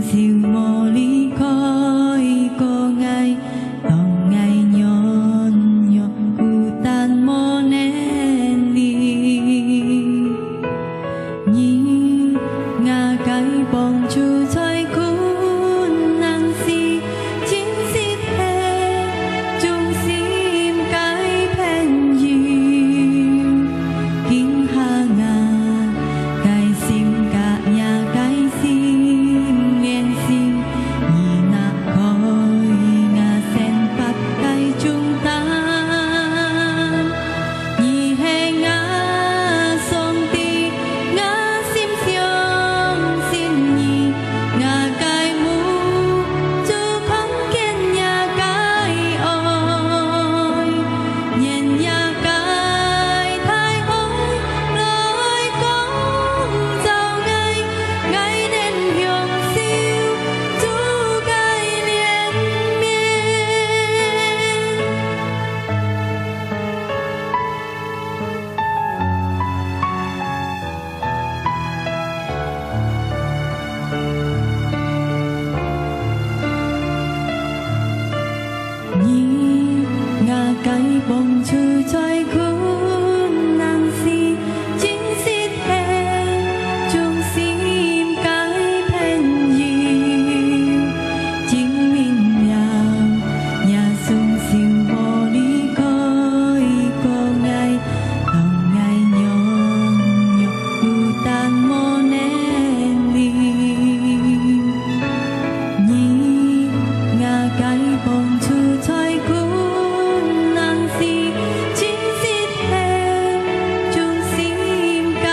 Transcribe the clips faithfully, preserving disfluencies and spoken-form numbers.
就無離開過𠊎，當𠊎軟弱，負擔無能力。你，𠊎个幫助在困難時，真實係忠心个朋友。今下𠊎 个心佮若个心連心，你拿開𠊎生活个重擔。你係𠊎上帝，𠊎心相信你，𠊎个目珠看見若个愛。 願若个大愛來光照𠊎，𠊎能享受主个憐憫。 你，𠊎个幫助在困難時，真實係忠心个朋友。證明了耶穌就無離開過𠊎，當𠊎軟弱，負擔無能力。 你，𠊎个幫助在困難時，真實係忠心个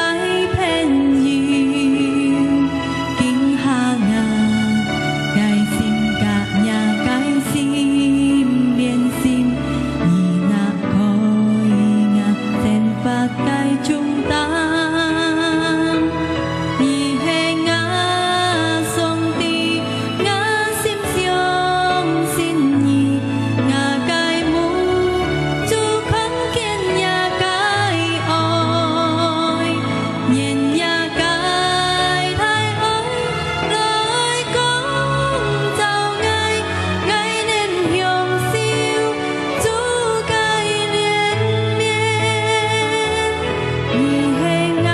朋友。今下𠊎个心佮若个心連心，你拿開𠊎生活个重擔。 你係𠊎上帝，𠊎心相信你，𠊎个目珠看見若个愛，願若个大愛來光照𠊎，𠊎能享受 主个憐憫。你係𠊎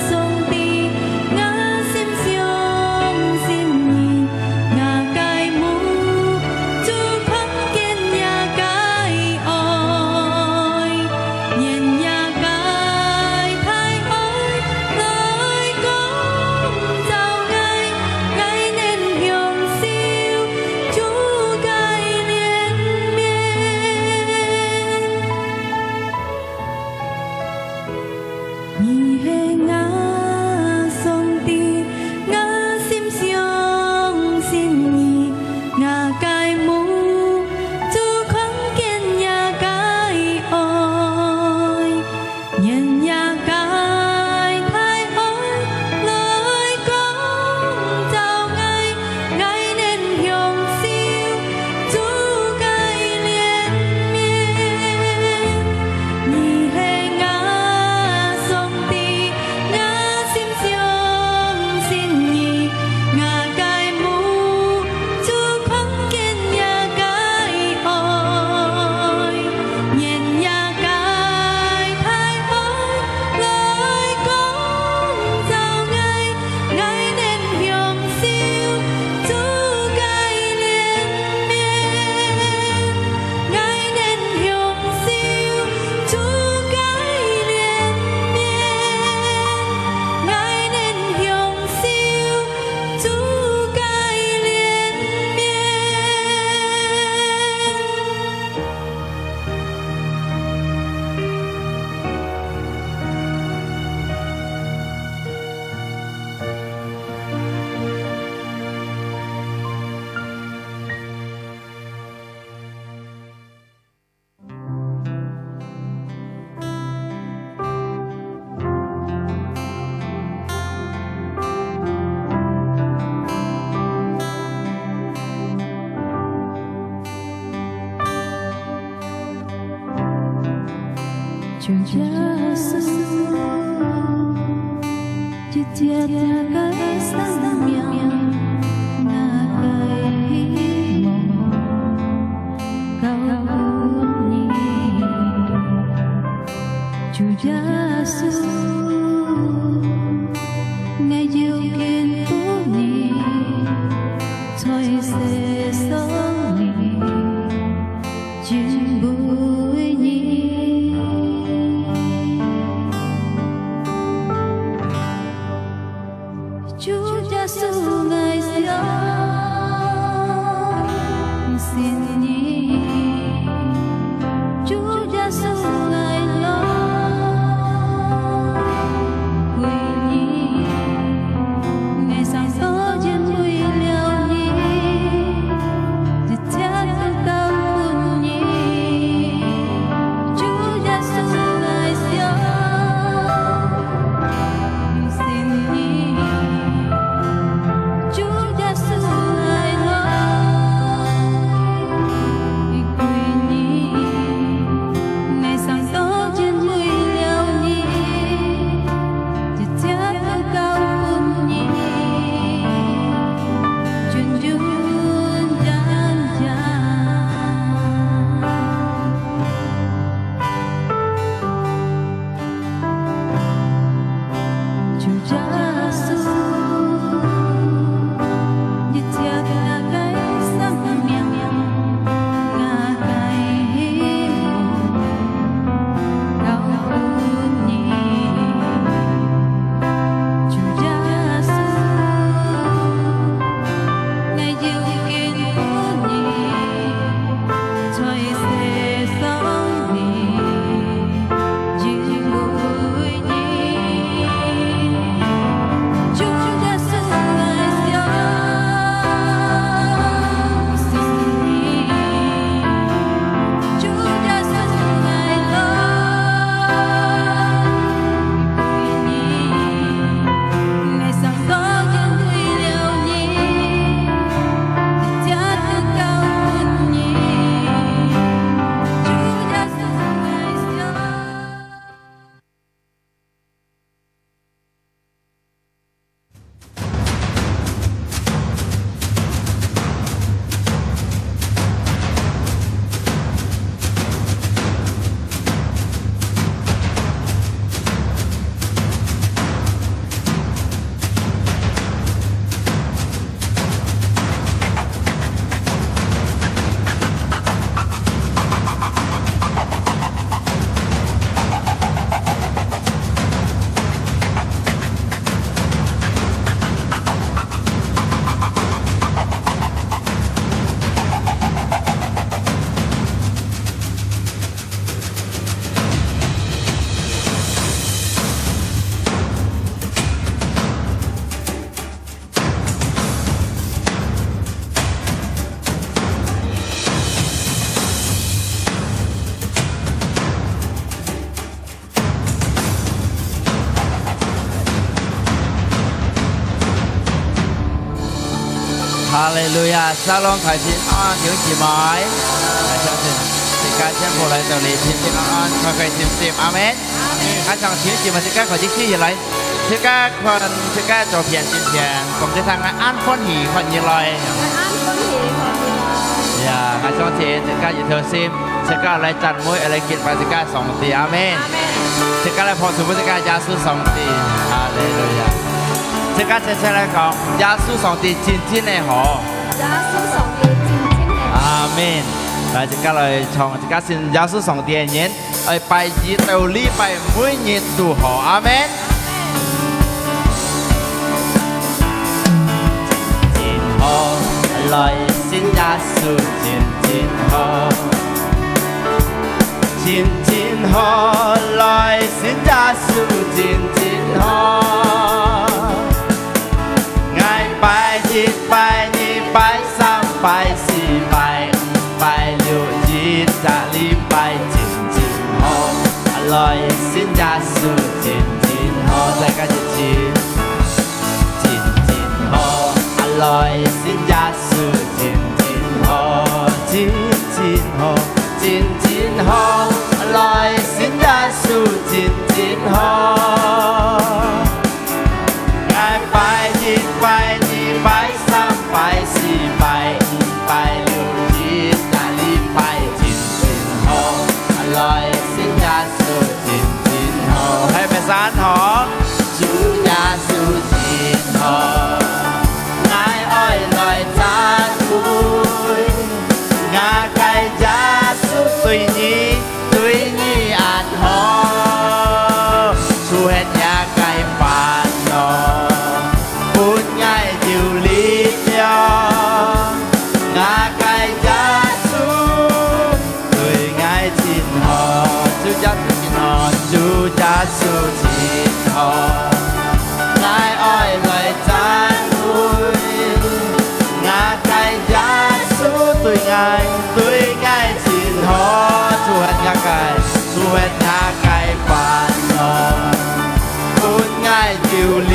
上帝，𠊎心相信你，𠊎个目珠看見若个愛，願若个大愛來光照𠊎，𠊎能享受 主个憐憫。你係𠊎上帝，𠊎心相信你，𠊎个目珠看見若个愛。 願若个大愛來光照𠊎，𠊎能享受主个憐憫。你係𠊎上帝，𠊎心相信你，𠊎个目 珠看見若个愛，願若个大愛來光照𠊎，𠊎能享受主个憐憫，𠊎能享受主个憐憫，𠊎能享受 主个怜悯。主耶穌，一切个生命在世上你真為你。主耶穌，𠊎相信你。主耶穌，𠊎來歸你。𠊎生到因為了你，一切都交分你。主耶穌，𠊎相 信你。主耶穌，𠊎來歸你。𠊎生到因為了你，一切都交分你。真真正正。 主耶穌，一切𠊎个生命，𠊎个希望，交分你。主耶穌，𠊎要緊分你。 在世上你，因為你。主耶穌，𠊎相信你。主耶穌，𠊎來歸你。𠊎生到因為了你，一切都交分你。 哈利路亞！Shalom，大家平安，弟兄姊妹。來，相信自家全部來到這裡，平平安安，開開心心。阿們。阿們。啊，弟兄姊妹，自家快啲起來。 自家看自家左片、正片，講一聲，𠊎恁歡喜看你來。𠊎恁歡喜看你來。呀，𠊎相信自家一條心，自家來讚美，來敬拜自家上帝。阿們。阿們。自家來拍手分自家耶穌上帝。哈利路亞。自家齊齊來講，耶穌上帝真真个好。耶穌上帝真真个好。阿們。來，自家來唱，自家信耶穌上帝个人。 愛拜一到禮拜，每日都好。阿們。真好，來信耶穌，真真好。真真好，來信耶穌，真真好。 𠊎拜一、拜二、拜三、拜四、拜五、拜六，一隻禮拜真真好。啊，來信耶穌真真好，再加一次。真真好，啊，來信耶穌真真好，真真好，真真好，啊，來信耶穌真真好。 𠊎拜一、拜二、拜三、拜四、拜五、拜六，一隻禮拜真真好。啊，來信耶穌真真好。係毋係恁好？主耶穌真好，𠊎愛來 𠊎，對𠊎真好，除忒𠊎个，除忒𠊎个煩惱，分𠊎有力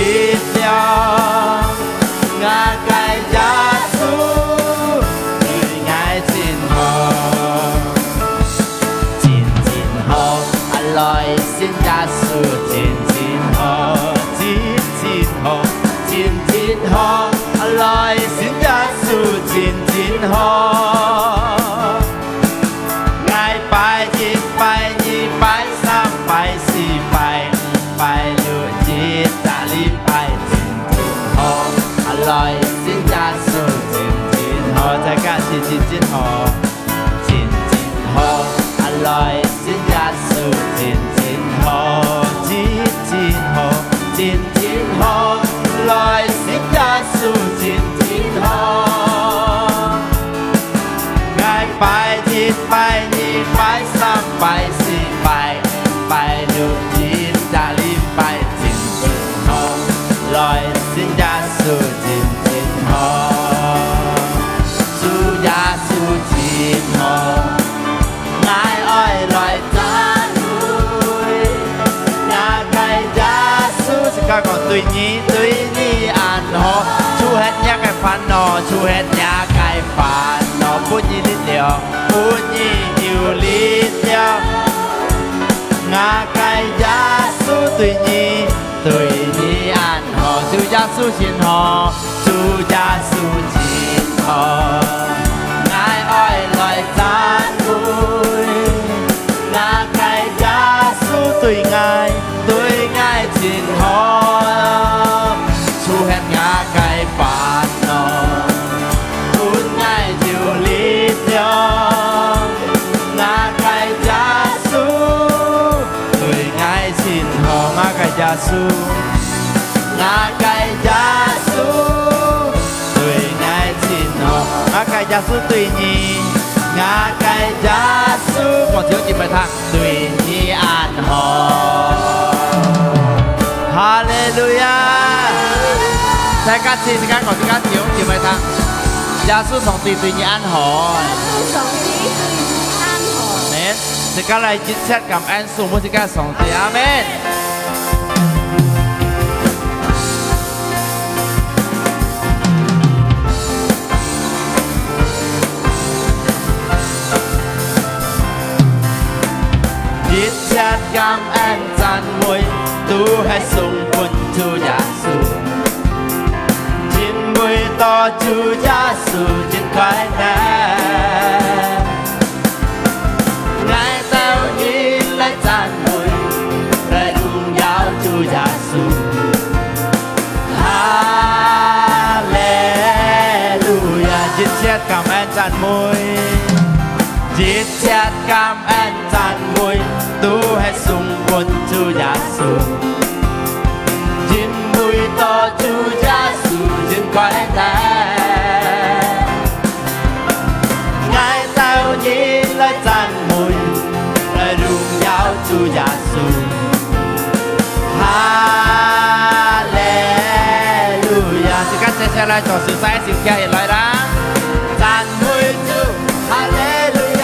量。𠊎个耶穌，對𠊎真好。 真真好，啊，來信耶穌，真真好，真真好，真真好，啊，來信耶穌，真真好。𠊎拜一、拜二、拜三、拜四、拜五、拜六，一隻禮拜，真真好，啊，來信耶穌，真真好，再加一次，真真好。 真真好，啊，來信耶穌，真真好，真真好，真真好，來信耶穌，真真好。𠊎拜一、拜二、拜三、拜四、拜五、拜六，一隻禮拜，真真好，來信耶穌，真真好。 主耶穌真好，𠊎愛來讚美。𠊎个耶穌，自家講對你，對你恁好，除忒𠊎个煩惱，除忒𠊎个煩惱，分你力量，分你有力量。𠊎个耶穌對你，對你恁好，主耶穌真好。 主耶穌真好，𠊎愛來讚美。𠊎个耶穌對𠊎，對𠊎真好，除忒𠊎个煩惱，分𠊎有力量。𠊎个耶穌， 對𠊎真好，𠊎个耶穌。𠊎个耶穌，對𠊎真好，𠊎个耶穌對你，𠊎个耶穌，望弟兄姊妹聽，對你恁好。哈利路亞！大家自家講，自家弟兄姊妹聽，耶穌上帝對你恁好。耶穌上帝對你恁好。阿們。 自家來一切感恩，數目自家上帝，阿們。一切感恩讚美，都係送分主耶穌，因為到主耶穌真快樂。 𠊎兜人來讚美，來榮耀主耶穌。哈利路亞！一切感恩讚美，一切感恩讚美，都係送分主耶穌。 因為到主耶穌真快樂，𠊎兜人來讚美，來榮耀主耶穌。哈利路亞！自家接下來做首再一首起來啦！讚美主，哈利路亞！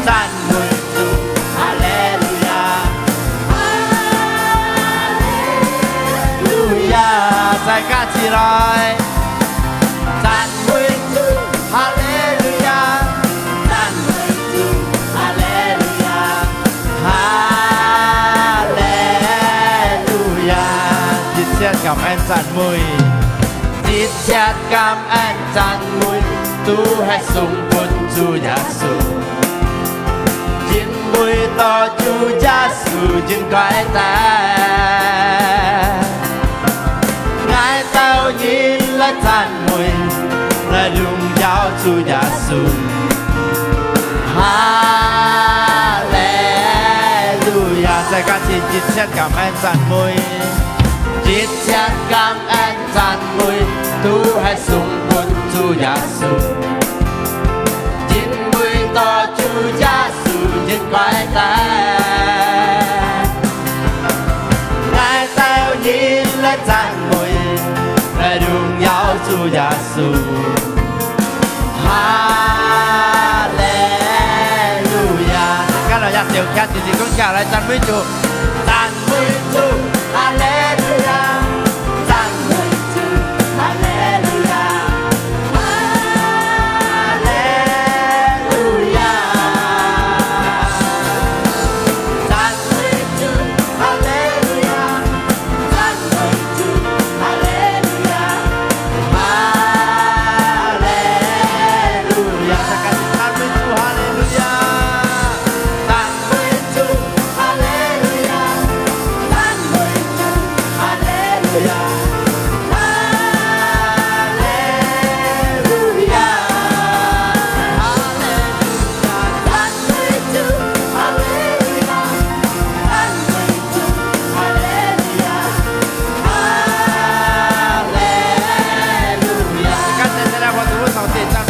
讚 美主，哈利路亞，哈利路亞！再加起來，讚美主，哈利路亞，讚美主，哈利路亞，哈利路亞！一切感恩讚美。 一切感恩讚美，都係送分主耶穌。因為到主耶穌真快樂，𠊎兜人來讚美，來榮耀主耶穌。哈利路亞！再加一次，一切感恩讚美，一切感恩 讚美，都係送分主耶穌。因為到主耶穌真快樂，𠊎兜人來讚美，來榮耀主耶穌。哈弟兄姊妹來讚美主，讚美主，哈利路亞，讚美主，哈利路亞，哈利路亞，讚美主，哈利路亞。 讚美主，哈利路亞，哈利路亞。大家一起讚美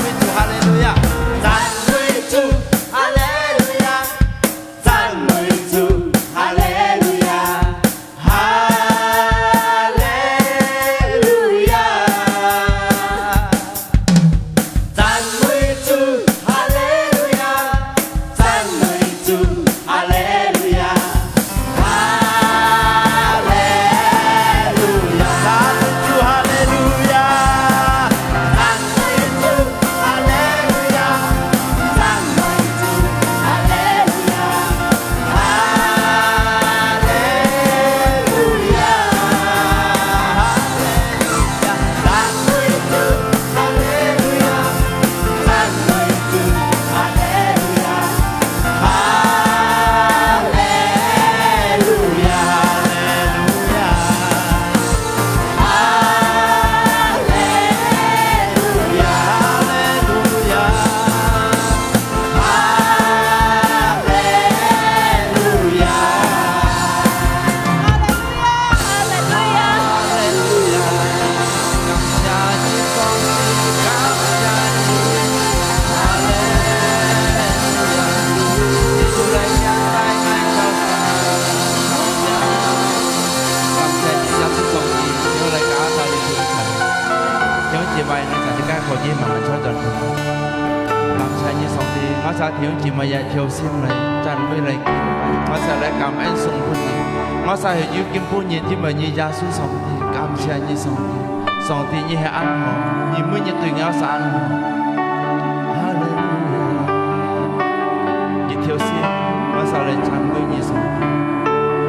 主，哈利路亞，讚美主，哈利路亞，讚美主，哈利路亞，哈利路亞，哈利路亞，讚美主，哈利路亞，讚美 讚美主，哈利路亞，讚美主，哈利路亞，哈利路亞，讚美主，哈利路亞，讚美主，哈利路亞，讚美主，哈利路亞，哈利路亞。 弟兄姊妹，𠊎兜自家可以慢慢坐轉去。感謝你，上帝，𠊎兜弟兄姊妹也一條心來讚美來敬拜，𠊎兜來感恩送分你，𠊎兜係有敬拜你，因為你耶穌上帝，感謝你，上帝。上帝，你係恁好，你每日對𠊎兜恁好。哈利路亞！一條心，𠊎兜來讚美你，上帝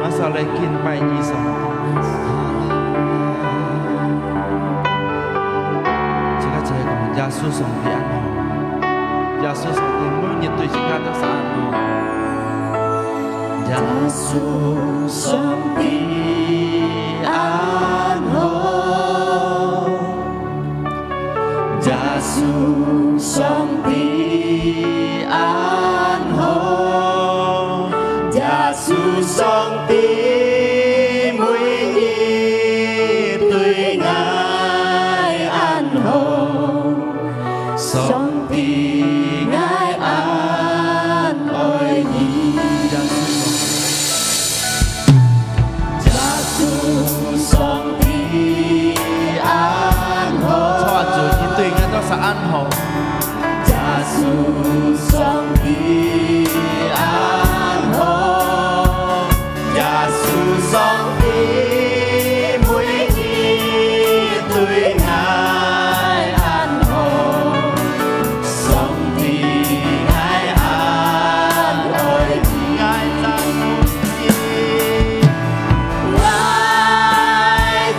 ，𠊎兜來敬拜你，上帝。哈利路亞！ 自家再講，耶穌上帝恁好，耶穌上帝每日對自家都係恁好。耶穌上帝恁好，耶穌上帝恁好，耶穌上帝每日對𠊎恁好，上帝𠊎恁愛你。耶穌上帝恁好。主啊，主，你對𠊎兜係恁好。耶穌上帝恁好，耶穌上帝每日對𠊎恁好。 上帝，𠊎恁愛你，𠊎讚美你，𠊎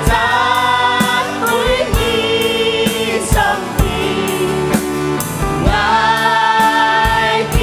讚美你，上帝，𠊎敬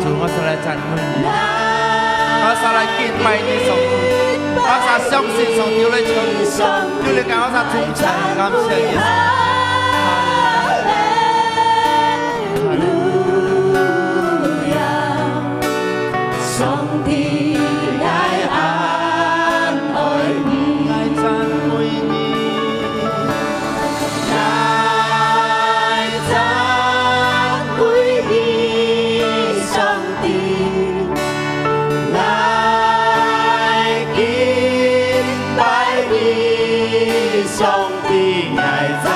主，𠊎儕來讚美你，𠊎儕來敬拜你，上帝，𠊎儕相信上帝有你存在，有你个𠊎儕存在，感謝耶穌。哈利路亞。上帝，𠊎恁愛你，𠊎讚美你。 來讚美你，上帝，來敬拜你，上帝，𠊎讚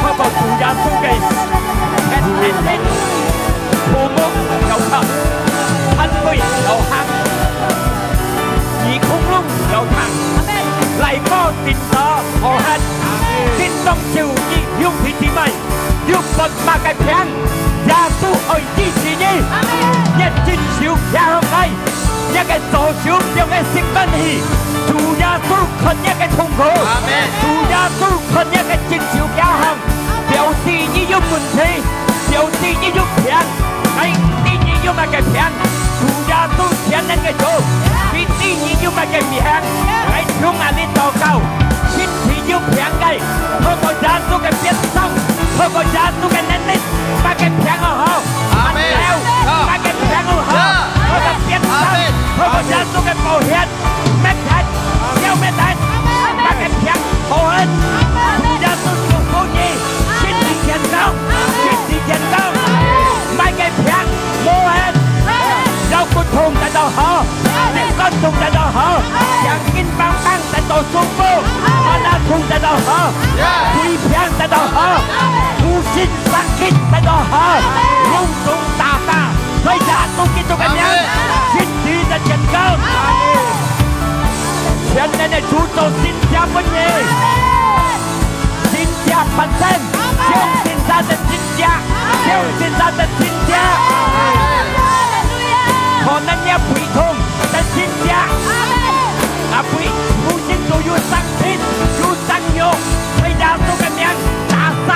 透過主耶穌个天天个土木有靠，炭水有行，耳空窿有聽，來無定著好行，叮噹就你兄弟姊妹，有發麼个病，耶穌愛醫治你，你伸手擎䟘來。 若个左手放个心肝去，主耶穌看若个痛苦，阿門。主耶穌看若个伸手擎䟘，表示你有問題，表示你有病，𠊎毋知你有麼个病，主耶穌全能个主，佢知你有麼个病，𠊎從哪裡禱告，身體有病个，透過耶穌个鞭傷，透過耶穌个能力，麼个病好好，阿門。麼个病好好，透過鞭傷，阿門。透過耶穌个寶血， 搣忒，消滅忒，麼个病好忒，主耶穌祝福你，身體健康，身體健康，麼个病無忒，腰骨痛得到好，心肝痛得到好，頸根繃繃得到舒服，頭那痛得到好，胃病得到好，肚屎生氣得到好，攏總打打，在耶穌基督个名，身體得健康。 全能个主做神蹟分你，神蹟發生，相信他的神蹟，相信他的神蹟。可能你背痛的神蹟，啊，背，附近都有傷筋，有傷肉，在耶穌个名打散，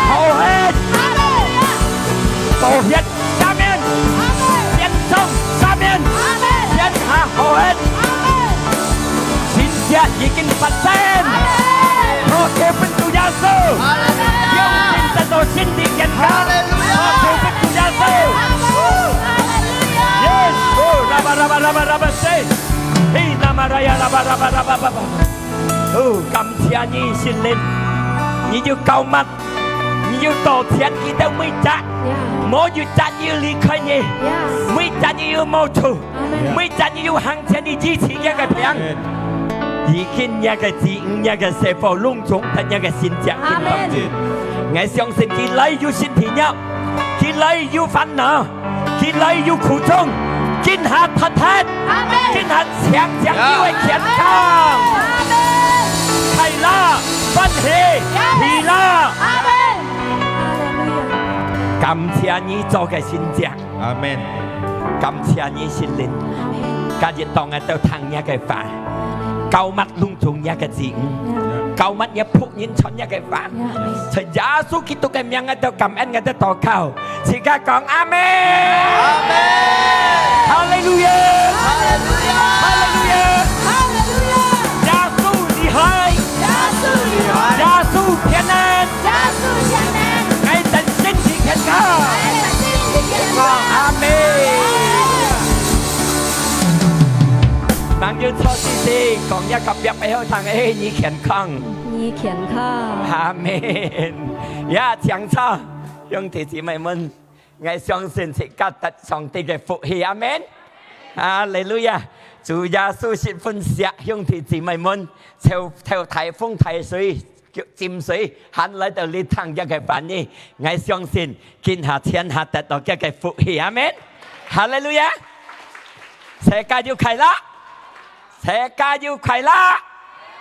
好忒，寶血 赦免，鞭傷赦免，天下好忒，神蹟已經發生。多謝分主耶穌，有神得到身體健康。多謝分主耶穌。Yes，哦，拉巴拉巴拉巴拉巴塞，嘿，拉巴拉呀，拉巴拉巴拉巴拉巴。哦，感謝你，聖靈，你有膏抹 你有多謝佢兜每隻，無一隻有離開你，每隻有無處，每隻有行前你支持佢个病。已經若个子女、若个細伙攏總得若个神蹟，阿門。𠊎相信佢來有身體弱，佢來有煩惱， 佢來有苦衷，今下脫忒，今下強強有个健康，快樂、歡喜、喜樂。感謝你做个神蹟，阿門。感謝你，聖靈，今日當𠊎兜聽若个話，膏抹攏總若个子女，膏抹若僕人傳若个話，在耶穌基督个名，𠊎兜感恩，𠊎兜禱告。 齊家講阿門。阿門。哈利路亞。哈利路亞。哈利路亞。哈利路亞。耶穌厲害。耶穌厲害。耶穌全能。耶穌全能。𠊎兜身體健康。𠊎兜身體健康。阿門。朋友坐直直，講一個別个好聽，哎，你健康。你健康。阿門。呀，請坐。 兄弟姊妹們，𠊎相信自家得上帝个福氣，阿門。哈利路亞！主耶穌十分惜兄弟姊妹們，受，受大風大水，浸水，還來到這聽佢个話語，𠊎相信今下全下得到佢个福氣，阿門。哈利路亞！齊家有快樂！ 齊家有快樂！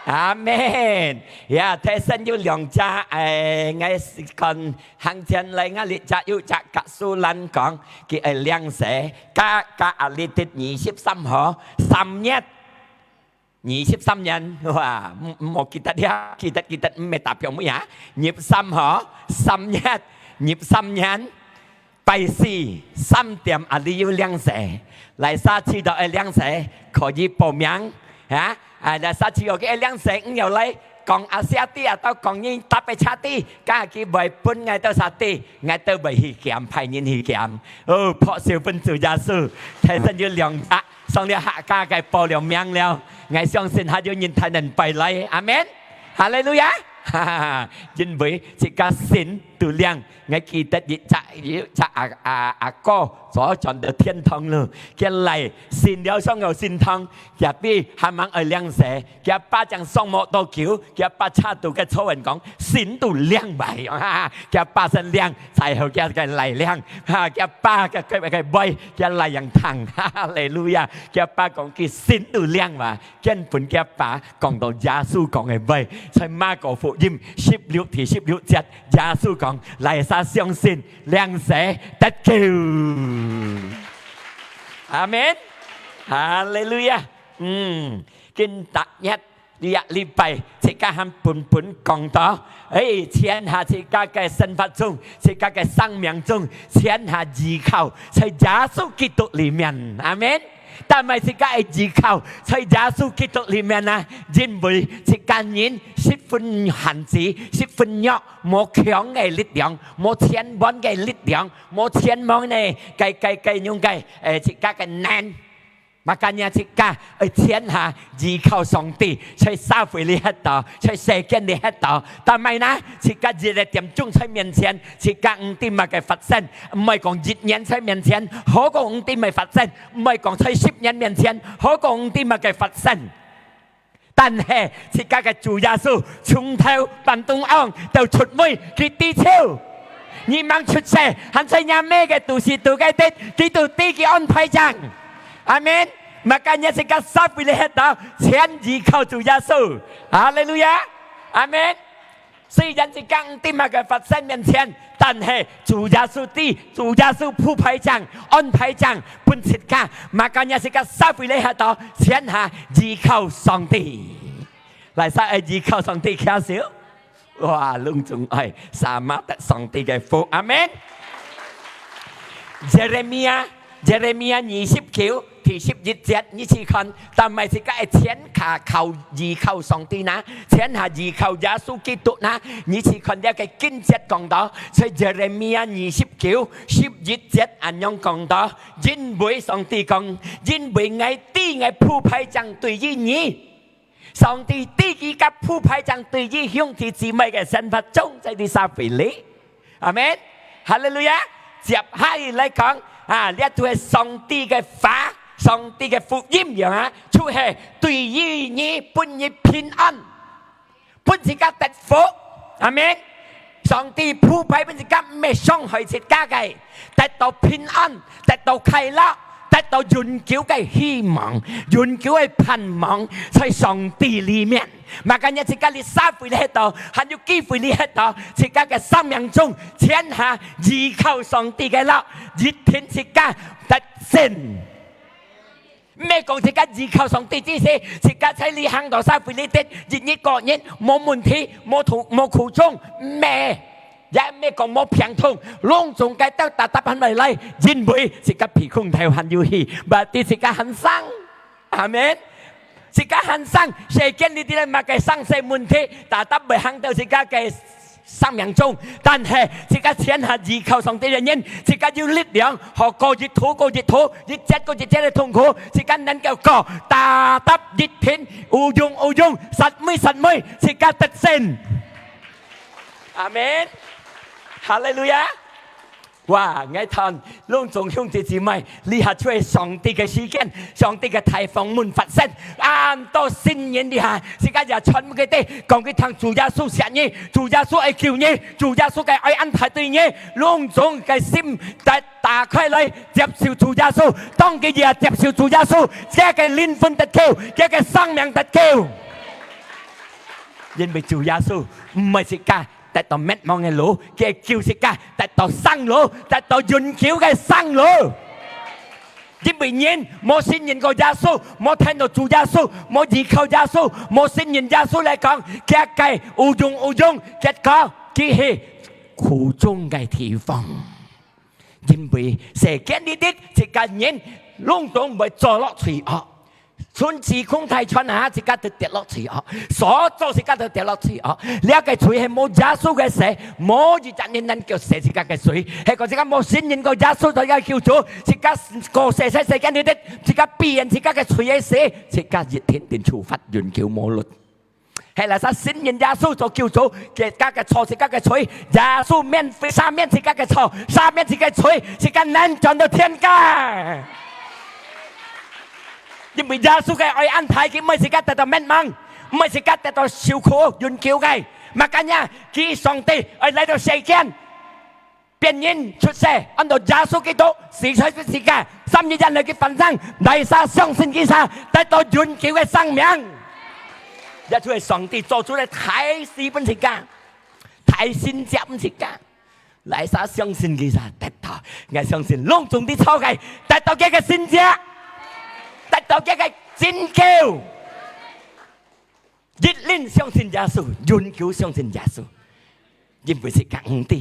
阿門！呀，頭先有兩隻，哎，𠊎係看行前來，𠊎這隻有隻格蘇蘭講，佢愛領洗，加，加啊，你得二十三號，三月，二十三年，哇，毋，毋好記得了，記得，記得，毋係打標尾啊，二十三號，三月，二十三年， 拜四三點啊，你有領洗，來社區都愛領洗，可以報名，哈？啊，來社區有个愛領洗，你有來講啊，社區啊，到講你搭个車底，假期會分𠊎兜社區，𠊎兜會去檢，派人去檢。哦，拍手分主耶穌，頭先有兩隻，上了客家个報了名了，𠊎相信還有人才能拜來，阿門。哈利路亞。哈哈哈，因為自家心都亮。𠊎記得一隻，一隻阿，阿，阿哥早轉到天堂了，佢倈信了上有聖堂，佢阿爸還吂愛領洗，佢阿爸正上無多久，佢阿爸車到个坐穩講，心都亮吧，哈哈，佢阿爸先領，才好佢个倈領，哈，佢阿爸个，个，个背，佢倈樣聽，哈哈，哈利路亞，佢阿爸講佢心都亮吧。 見分佢阿爸講到耶穌講个話，在馬可福音十六第十六節，耶穌講：「哪儕相信，領洗得救。」阿門。哈利路亞。嗯，今逐日這禮拜，自家還本本講到，誒，全下自家个生活中，自家个生命中，全下依靠在耶穌基督裡面。阿門。 但係自家个依靠在耶穌基督裡面啊，因為自家人十分限制，十分弱，無強个力量，無千萬个力量，無千萬个，个，个，个用个，誒，自家个能。Makanya自家愛全下依靠上帝，在社會裡歇到，在世間裡歇到。但係呢，自家一個點鐘在面前，自家毋知麼个發生，毋係講一年在面前，好過毋知麼个發生。 毋係講在十年面前，好過毋知麼个發生。但係自家个主耶穌，從頭半中央到出尾，佢知道。你吂出世，還在若姆个肚屎肚个底，佢都知佢安排正。阿門。Makanya自家社會裡歇到，全依靠主耶穌。哈利路亞。阿門。 雖然自家毋知麼个發生面前，但係主耶穌知，主耶穌鋪排正，安排正，分自家，makanya自家社會裡歇到，全下依靠上帝。哪儕愛依靠上帝，擎手。哇，攏總愛，sama得上帝个福。阿門。Yeremia Yeremia二十九第十一節，你去看，但係自家个全下靠依靠上帝呢，全下依靠耶穌基督呢，你去看這個經節講到，在Yeremia二十九十一節恁樣講到，因為上帝講，因為𠊎知𠊎鋪排正對於你， 上帝知佢个鋪排正對於兄弟姊妹个生活中，在這社會裡。阿門。哈利路亞。接下來講，啊，這就係上帝个話，上帝个福音樣啊，就係對於你，分你平安，分自家得福。阿門。上帝鋪排分自家，毋係傷害自家个，得到平安，得到快樂， 得到永久个希望，永久个盼望在上帝裡面。Makanya自家這社會裡歇到，還有機會裡歇到，自家个生命中，全下依靠上帝个咯，一定自家得勝。毋係講自家依靠上帝之時，自家在這行到社會裡底，日日過日，無問題，無苦，無苦衷，毋係。 也毋係講無病痛，攏總个都tetap還會來，因為自家鼻空頭還有氣，berarti自家還生。阿門。自家還生，世間裡底麼个生死問題，tetap會行到自家个生命中。但係自家全下依靠上帝个人，自家有力量，好過一途過一途，一節過一節个痛苦，自家能夠過，tetap一定，有用有用，煞尾煞尾，自家得勝。 阿門。哈利路亞。哇，𠊎聽攏總兄弟姊妹，這下就係上帝个時間，上帝个大豐滿發生。恁多新人這下，自家也全部个地，講佢聽主耶穌惜你，主耶穌愛救你，主耶穌个愛恁大對你，攏總个心打，打開來，接受主耶穌。當佢也接受主耶穌，這个靈魂得救，這个生命得救。因為主耶穌毋係自家 得到滅亡个路，佢救自家得到生路，得到永久个生路。因為人無信任過耶穌，無聽到主耶穌，無依靠耶穌，無信任耶穌來講，佢个有用有用，結果佢去苦衷个地方。因為世間裡底，自家人攏總會做落罪惡。 春子空大傳下，自家都跌落罪惡，所做自家都跌落罪惡。這个罪係無耶穌个洗，無一隻人能夠洗自家个罪。係講自家無信任過耶穌做自家救主，自家過世在世間裡底，自家背負自家个罪个時，自家一定定處罰永久無論。係哪儕信認耶穌做救主，自家个錯，自家个罪，耶穌免費赦免自家个錯，赦免自家个罪，自家能轉到天家。因為耶穌个愛恁大，佢毋愛自家得到滅亡，毋愛自家得到受苦永久个。Makanya，佢上帝愛來到世間，變人出世，安到耶穌基督，死在十字架，三日以後佢翻生，哪儕相信佢儕，得到永久个生命。這就係上帝做出个大事分自家，大神蹟分自家。哪儕相信佢儕，得到。𠊎相信攏總在座个，得到佢个神蹟，得到佢个拯救。一定相信耶穌，永久相信耶穌，因為自家毋知。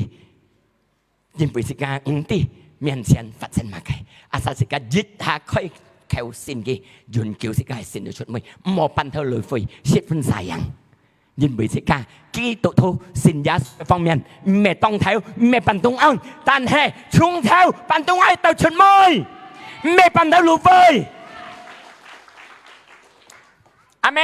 因為自家毋知面前發生麼个，asal自家一下開口信佢，永久自家个心就出門，毋好半頭路廢，失魂煞影。因為自家基督徒信耶穌方面，毋係當頭，毋係半中央，但係從頭半中央到出門，毋係半頭路廢。阿門。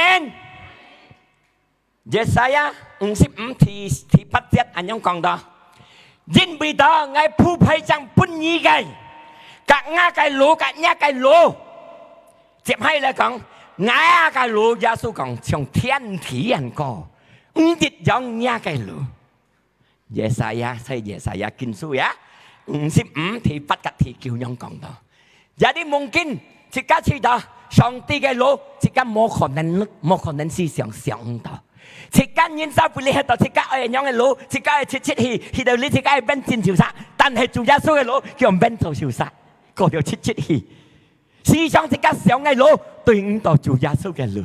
Yesaya五十五第，第八節恁樣講到：「因為到𠊎鋪排正分你个，甲𠊎个路，甲若个路。」接下來講，𠊎个路，耶穌講，像天地恁高，毋一樣若个路。 Yesaya，在Yesaya經書呀，五十五第八甲第九樣講到，jadi mungkin自家去到上帝个路，自家無可能，無可能思想想毋到。自家人生不離係到自家愛仰个路，自家愛直直去，去到你自家愛變真受煞。但係主耶穌个路，叫變做受煞，過了直直去。 時常自家想个路，對毋到主耶穌个路。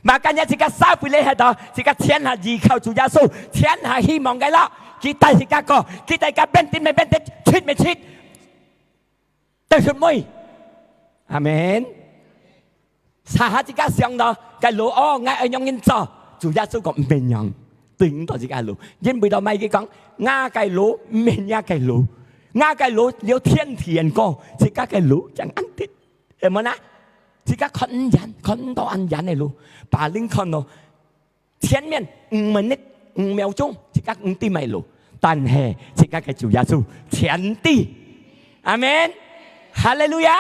Makanya自家儕會來係到，自家全下依靠主耶穌，全下希望个咯。佢帶自家過，佢帶自家面對面面對，出面出，到出尾。阿門。Sahat自家想到个路，哦，𠊎愛仰般做，主耶穌講毋係仰，對毋到自家路。因為到尾佢講，𠊎个路毋係若个路，𠊎个路有天地恁高，自家个路正恁直。 係無啊？自家看遠，看到恁遠个路，paling看到前面五分鐘、五秒鐘，自家毋知麼路，但係自家个主耶穌全知。阿門。哈利路亞！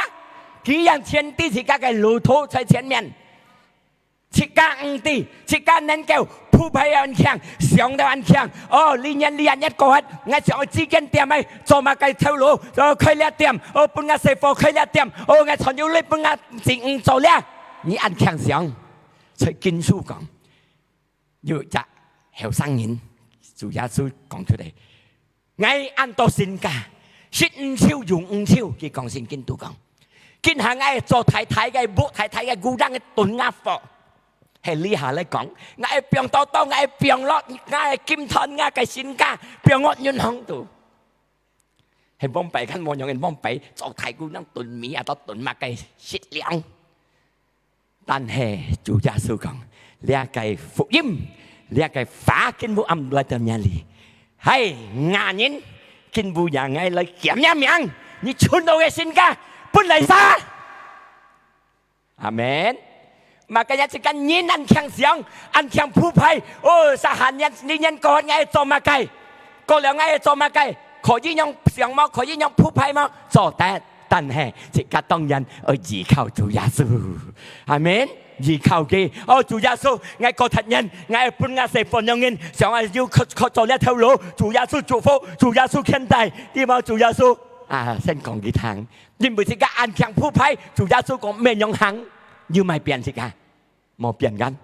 既然全知自家个路途在前面， 自家毋知，自家能夠鋪排恁慶，想到恁慶。哦，這年這月過忒，𠊎想愛幾間店仔，做麼个頭路，哦，開這店，哦，分𠊎細伙開這店，哦，𠊎賺有鐳分𠊎子女做這。你恁慶想，在經書講，有一隻後生人，主耶穌講出來， 𠊎恁多身家，食毋愁，用毋愁，佢講聖經都講。今下𠊎做大大个屋，大大个gudang个囤𠊎貨。係這下來講，𠊎放多多，𠊎放落，𠊎金團，𠊎个身家，放落銀行肚。係往擺看無樣个，往擺做大gudang囤米啊，到囤麼个食糧。 但係主耶穌講，這个福音，這个話今晡暗來到若裡，係，𠊎人，今晡夜𠊎來檢若命，你存到个身家，分哪儕？阿門。Makanya自家人恁慶想，恁慶鋪排，哦，sahat年，這年過忒𠊎愛做麼个？過了𠊎愛做麼个？可以仰想無？可以仰鋪排無？做得。 但係自家當然愛依靠主耶穌。阿門。依靠佢，哦，主耶穌，𠊎過忒年，𠊎愛分𠊎細伙仰人，想愛有靠，靠做這頭路，主耶穌祝福，主耶穌牽帶，對無？主耶穌，啊，先講佢聽，因為自家恁慶鋪排，主耶穌講毋係仰行，有麼變自家？ 無變个。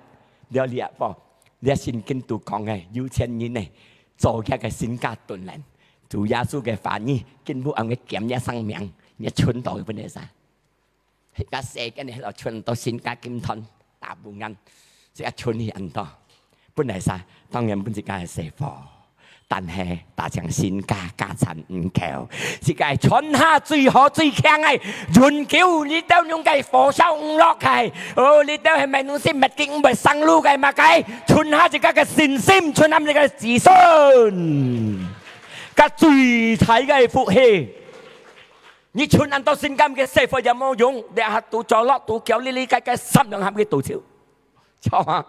這裡啊，這聖經都講个，有錢人呢，做佢个身家囤人。主耶穌个話語，今晡暗个檢若生命，若存到个分哪儕？自家世間呢，存到身家金團，大部分，自家存去恁多，分哪儕？當然分自家个細伙。 但係，打成身家家產毋夠，自家傳下最好最強个，永久你兜用个火燒毋落个，哦，你兜係毋係東西，物件毋會生路个麼个，傳下自家个信心，傳下自家个子孫，个最大个福氣。你傳恁多身家个細伙也無用，這下都做落，都叫你這个个三兩下个都走。 著啊！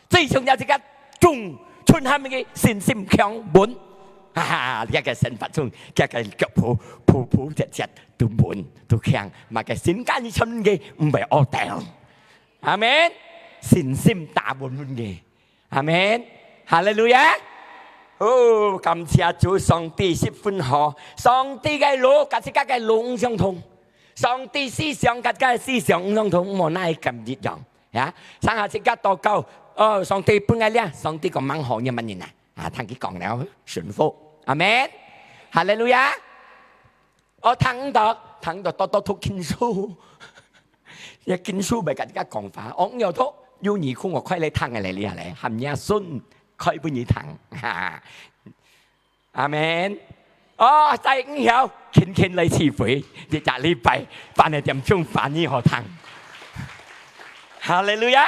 最重要自家忠，存下个信心強穩。啊，這个生活中，這个腳步，步步節節都穩，都強，麼个心肝裡存个，毋會拗掉。阿門。信心打穩穩个。阿門。哈利路亞。哦，感謝主，上帝十分好。上帝个路，甲自家个路毋相同。上帝思想，甲自家个思想毋相同，無哪會咁一樣。 呀，上下自家禱告，哦，上帝分𠊎這，上帝講吂好，你問人啊，啊，聽佢講了，順服。阿門。哈利路亞。哦，聽到，聽到，多多讀經書。這經書毋係甲自家講話，哦，你有讀，有耳空，𠊎開來聽个咧，你啊咧，喊你阿孫開分你聽。哈。 阿門。哦，再毋曉，勤勤來聚會，一隻禮拜，半個點鐘，半日好聽。哈利路亞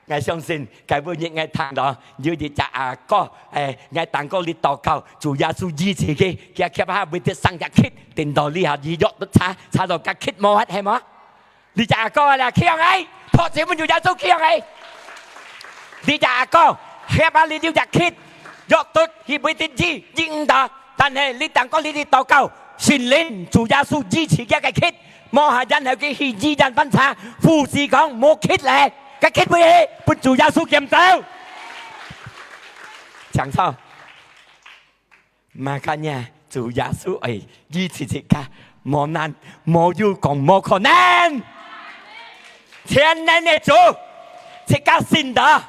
！𠊎相信，該晡日𠊎聽到有一隻阿哥，誒，𠊎當過你禱告，主耶穌醫治佢，佢徛下會得生隻蜞，顛倒你下醫藥都差，差到隻蜞無法，係無？ 你隻阿哥啊，企起來，拍手分主耶穌企起來。你隻阿哥，協啊，你有隻蜞，藥都醫毋得醫，醫毋得，但係你當過你个禱告，聖靈，主耶穌醫治佢个蜞，無下然後佢去醫院觀察，護士講無蜞咧，該蜞會去，分主耶穌撿走。請坐。 Makanya，主耶穌愛醫治自家，無難，無有講無可能。全能个主，自家信到，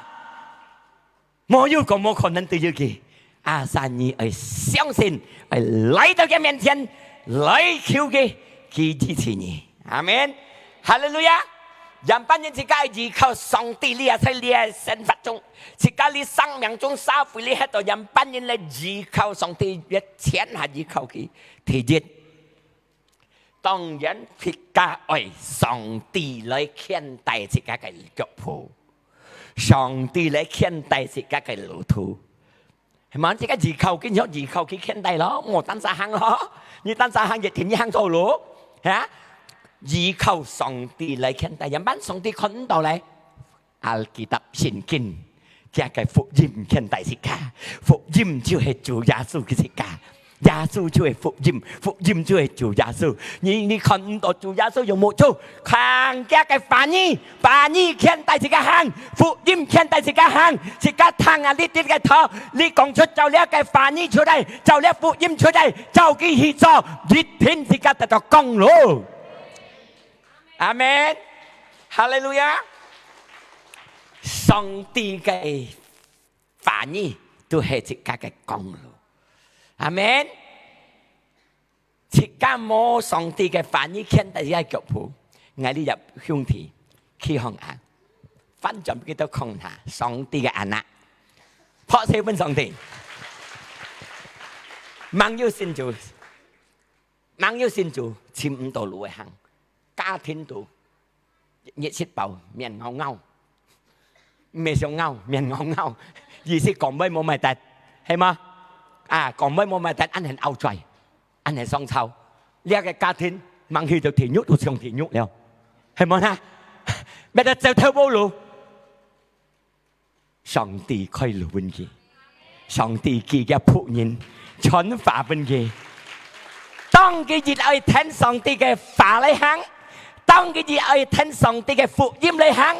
無有講無可能對於佢。Asal你愛相信，愛來到佢面前，來求佢，佢醫治你。 阿門。哈利路亞！仰般形自家依靠上帝，這下在這生活中，自家這生命中社會裡歇到仰般形來依靠上帝，越全下依靠佢。第一，當然自家愛上帝來牽帶自家个腳步，上帝來牽帶自家个路途。 係嘛？自家依靠佢，你愛依靠佢牽帶咯，莫單儕行咯。你單儕行，一定你行錯路，哈？依靠上帝來牽帶，仰般上帝看毋到咧？Alkitab聖經，佢个福音牽帶自家，福音就係主耶穌佢自家。 耶穌就係福音，福音就係主耶穌。你，你看毋到主耶穌用目珠，看佢个話語，話語牽帶自家行，福音牽帶自家行。自家聽啊，你這个道，你講出照這个話語出來，照這福音出來，照佢去做，一定自家得到光咯。阿門。哈利路亞。上帝个 話語都係自家个光路。阿門。自家無上帝个話語牽帶自家腳步，𠊎這兄弟企項啊，翻轉佢都看下上帝个anak，拍手分上帝。吂有信主， 吂有信主，尋毋到路个行，家庭肚，日食飽，面敖敖，毋係想敖，面敖敖，意思講話無賣得，係無？啊，講話無賣得，恁樣拗嘴，恁樣相吵，這个家庭吂去到地獄都上地獄了，係無呢？變到走投無路。 上帝開路分佢，上帝佢个僕人傳話分佢。當佢一愛聽上帝个話來行，當佢一愛聽上帝个福音來行，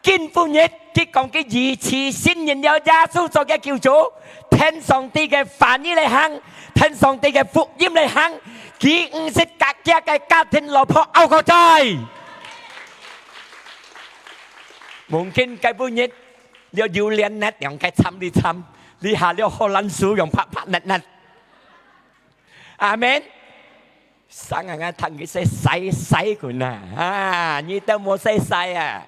今晡日佢講佢二次信任了耶穌做个救主，聽上帝个話語來行，聽上帝个福音來行，佢毋識甲佢个家庭老婆拗過嘴。 Mungkin該晡日，這榴槤net樣个慘哩慘，這下這荷蘭樹樣白白焫焫。阿門。生啊，𠊎聽佢say，say，say佢啊，啊，你都無say，say啊。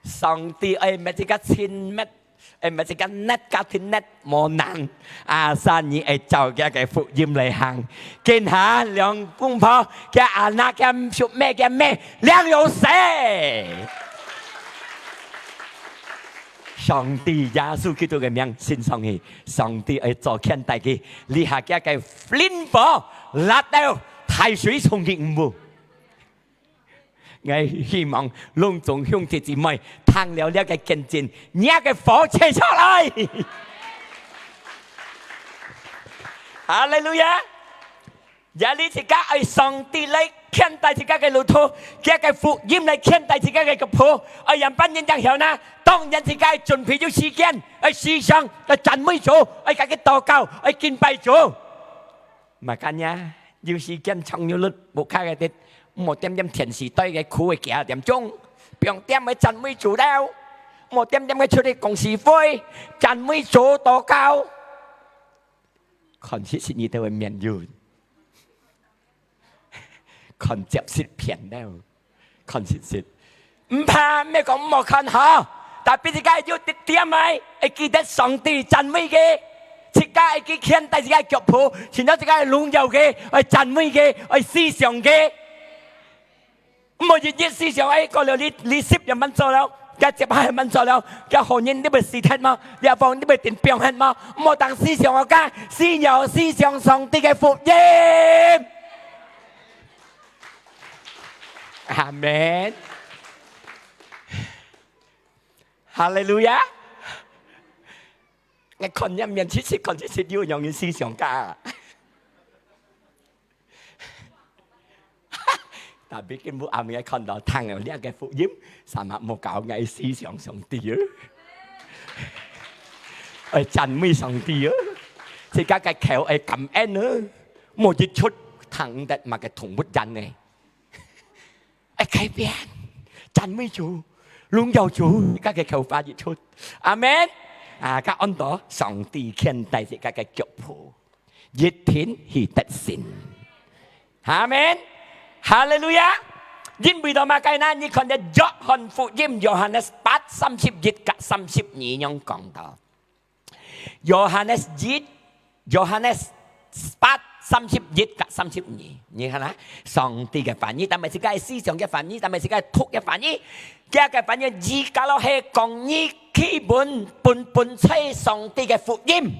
上帝愛搣一个親搣 哎，毋係，自家net，家庭net無難。Asal你愛照佢个福音來行。今下兩公婆，佢anak，佢叔姆，佢姆，兩樣死。上帝耶穌基督个名升上去，上帝愛做牽帶佢，這下佢个靈火，辣到大水沖佢毋污。𠊎希望攏總兄弟姊妹聽了這个見證，若个火吹出來。哈利路亞！這裡自家愛上帝來牽帶自家个路途，佢个福音來牽帶自家个腳步，愛仰般人正曉呢？當然自家愛準備有時間，愛思想，愛讚美主，愛佮佢禱告，愛敬拜主。 Makanya，有時間長有日，屋下个，毋好恬恬電視對个苦个幾下點鐘，放恬个讚美主了，毋好恬恬个出去講是非，讚美主禱告。看實實你兜个面容，看接食片了。 看實實。毋怕，毋係講毋好看吼，tapi自家有一點仔，愛記得上帝讚美佢，自家愛去牽帶自家个腳步，尋到自家个榮耀佢，愛讚美佢，愛思想佢。毋好日日思想，哎，過了你，你十點半做了，該接下來半做了，該後日你會死忒嗎？這方你會定放忒嗎？毋好當思想哦，該思想，思想上帝个福音。 阿門。哈利路亞！𠊎看你面直直，看直直，有樣人思想家。Tapi今晡暗𠊎看到聽了這个福音，sama無教𠊎思想上帝啊！愛讚美上帝啊！自家个口愛感恩啊！莫一出聽得麼个動物園呢？ 愛改變，讚美主，榮耀主，自家个口話一出。阿門。啊，該安到上帝牽帶自家个腳步，一定去得勝。阿門。哈利路亞。因為到麼个呢？你看這約翰福音，Yohanes八三十一甲三十二樣講到。 Yohanes一，Yohanes八三十一甲三十二，你看啊，上帝个話語，但係自家个思想个話語，但係自家个讀个話語，佢个話語，而家咯係講你去本，本本在上帝个福音，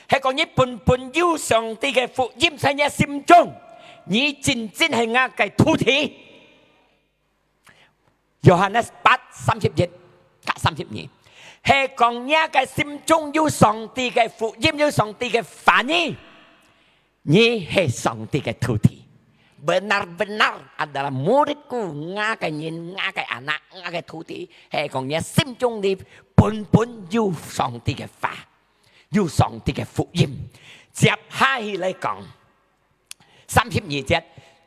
係講你本本有上帝个福音在你心中，你真正係𠊎个徒弟。 Yohanes八三十一甲三十二，係講若个心中有上帝个福音，有上帝个話語，你係上帝个徒弟。Benar-benar adalah muridku，吾个人，吾个anak，吾个徒弟，係講若心中裡本本有上帝个話，有上帝个福音。接下去來講， 三十二節，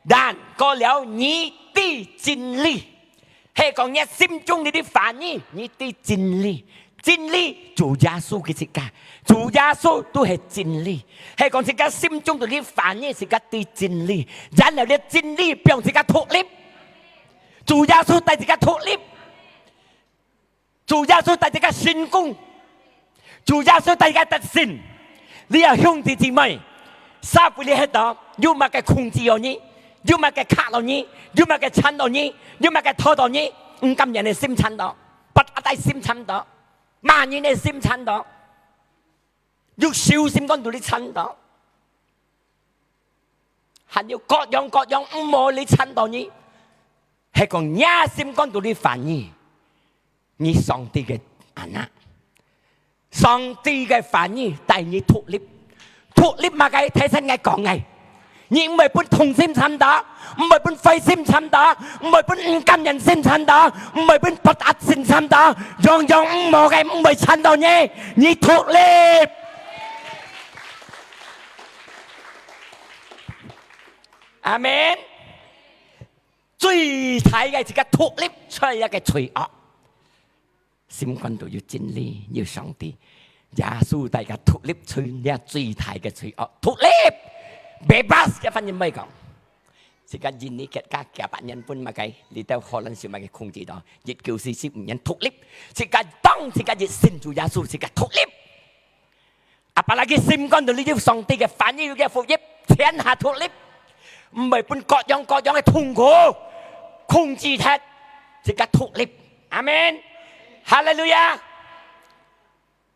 但過了你知真理，係講若心中裡个話語，你知真理。真理，主耶穌佢自家，主耶穌都係真理。係講自家心中裡个話語，自家知真理，然後這真理放自家獨立。主耶穌帶自家獨立。 主耶穌帶自家成功，主耶穌帶自家得勝。你啊，兄弟姊妹，社會裡歇到，有麼个控制到你，有麼个卡到你，有麼个纏到你，有麼个拖到你，毋甘願个心纏到，不阿呆心纏到，罵人个心纏到，有小心肝肚裡纏到。 還有各樣各樣毋好你纏到你，係講若心肝肚裡話語，你上帝个anak，上帝个話語帶你獨立，獨立麼个？頭先𠊎講个，你毋會分痛心纏到，毋會分灰心纏到，毋會分毋甘願心纏到，毋會分不安心纏到，樣樣毋好个毋會纏到你，你獨立。 阿門。最大个自家獨立出來个罪惡，心肝肚有真理，有上帝。耶穌帶自家獨立出這最大个罪惡，獨立。Bebas，个翻譯毋會講。自家印尼國家幾百年分麼个，你兜荷蘭受麼个控制到，一九四五年獨立。自家當自家一信主耶穌，自家獨立。 Apalagi心肝肚裡有上帝个話語，有个福音，天下獨立，毋會分各樣各樣个痛苦控制忒，自家獨立。阿門。哈利路亞。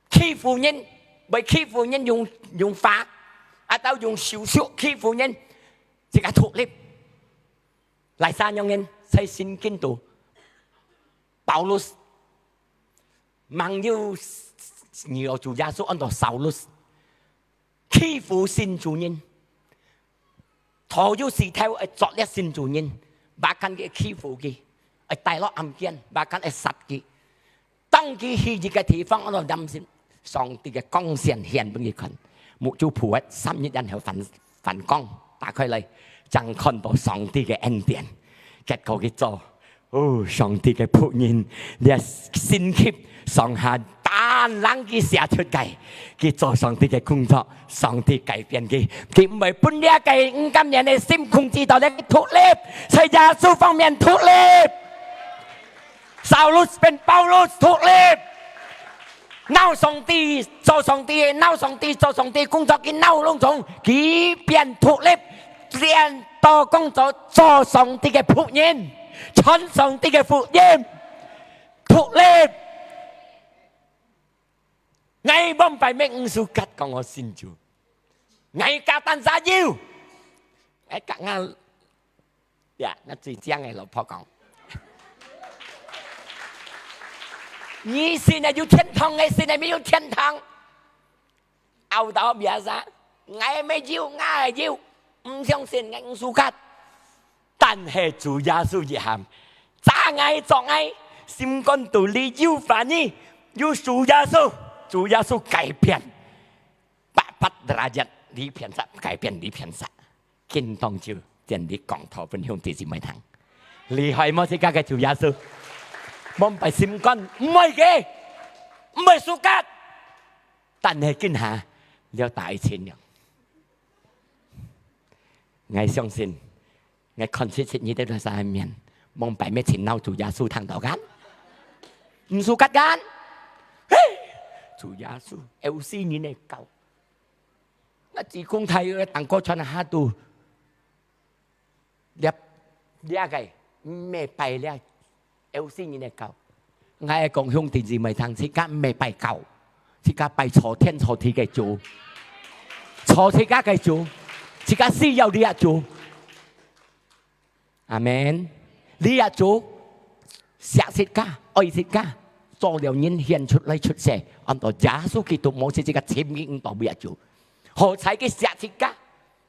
欺負人，會欺負人用，用話，atau用手術欺負人，自家獨立。 Laisa仰形，在聖經肚，保羅，吂有，你有主耶穌安到掃羅，欺負信主人，頭有時頭愛作孽信主人，bahkan佢欺負佢，愛帶落暗間，bahkan愛殺佢。 當佢去一個地方，安到擔心，上帝个光線顯分佢看，目珠蹛忒，三日然後反，反光，打開來，正看到上帝个恩典。結果佢做，哦，上帝个僕人，這神蹟上下單人佢寫出个，佢做上帝个工作，上帝改變佢，佢毋會分這個毋甘願个心控制到這個獨立，在耶穌方面獨立。 掃羅變保羅，獨立。惱上帝，做上帝，惱上帝，做上帝，工作佢惱攏總，佢變獨立，變到工作，做上帝个僕人，傳上帝个福音，獨立。𠊎往擺乜毋suka講𠊎信主，𠊎家庭也有，𠊎家，𠊎 呀，該最靚个老婆講，你信了有天堂，𠊎信了沒有天堂。拗到biasa，𠊎乜有，𠊎有，毋相信，𠊎毋suka。但係主耶穌一喊，抓𠊎，捉𠊎，心肝肚裡有話語，有主耶穌，主耶穌改變。百八derajat，裡片煞，改變裡片煞。 今當晝，真理講道分兄弟姊妹聽。厲害無？自家个主耶穌，往擺心肝，毋會个，毋會suka。但係今下，了大千了。𠊎相信，𠊎看切切你兜儕个面，往擺乜盡惱主耶穌聽到kan？毋suka kan？嘿，主耶穌，有死人个教。 該子公大个當過傳下肚，這，這个，毋係拜這，有死人个教。𠊎講兄弟姊妹聽，自家毋係拜教，自家拜造天造地个主，造自家个主，自家需要這主。 阿門。這主惜自家，愛自家，做了人顯出來出世，安到耶穌基督，無自家尋佢毋到這主。好彩佢惜自家，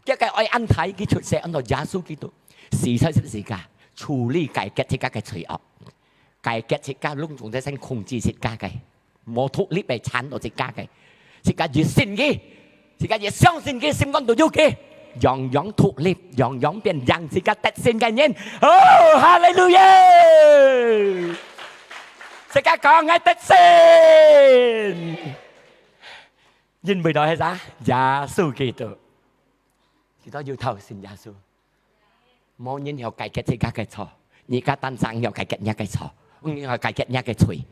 佢个愛恁大佢出世，安到耶穌基督，死在十字架，處理解決自家个罪惡，解決自家攏總在身控制自家个。 無獨立个，纏到自家个，自家越信佢，自家越相信佢，心肝肚有佢，樣樣獨立，樣樣變贏自家得勝个人。哦，哈利路亞！自家講，𠊎得勝，因為到係啥？耶穌基督。佢到有頭信耶穌。 無人曉解決自家个錯，你家單淨曉解決若个錯，毋曉解決若个罪。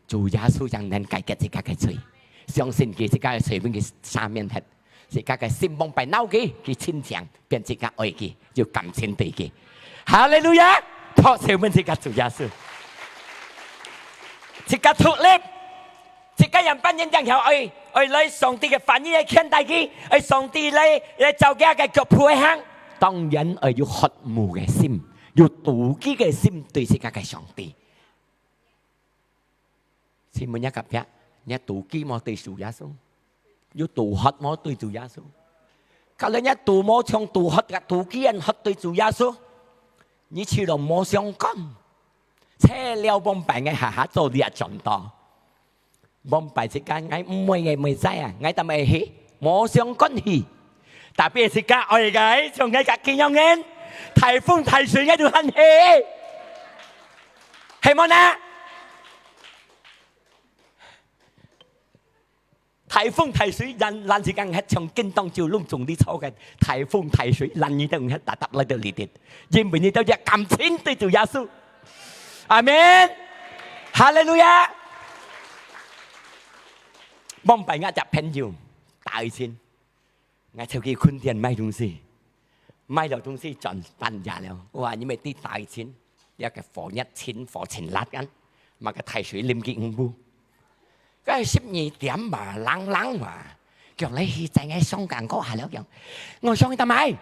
主耶穌正能解決自家个罪，相信佢，自家个罪分佢赦免忒，自家个心往擺惱佢，佢親像變自家愛佢，有感情對佢。哈利路亞！拍手分自家主耶穌，自家獨立。 自家樣般人正曉愛，愛來上帝个話語來牽帶佢，愛上帝來，來照佢个腳步來行。當然愛有渴慕个心，有妒忌个心對自家个上帝。請問若隔壁，若妒忌無對主耶穌？有妒渴無對主耶穌？假如若妒無像妒渴个妒忌恁渴對主耶穌，你去了無相干。切了往擺𠊎下下做這轉到。 往擺自家，𠊎毋會，𠊎毋會知啊，𠊎但係去，無相干去。Tapi自家愛个，像𠊎家己樣个，大風大水𠊎都喊去，係無呢？大風大水，咱，咱自家係像今當晝攏總在坐个，大風大水，咱你兜係搭搭來到這地，因為你兜有感情對主耶穌。 阿門。哈利路亞。往擺𠊎隻朋友，大愛情，𠊎就去坤田買東西，買了東西轉半夜了。哇，你乜知大愛情，這個火熱情，火情辣kan，麼个大水淋佢五步。 該十二點嘛，冷冷嘛，叫你去在該上間過下了樣。𠊎想佢做麼个？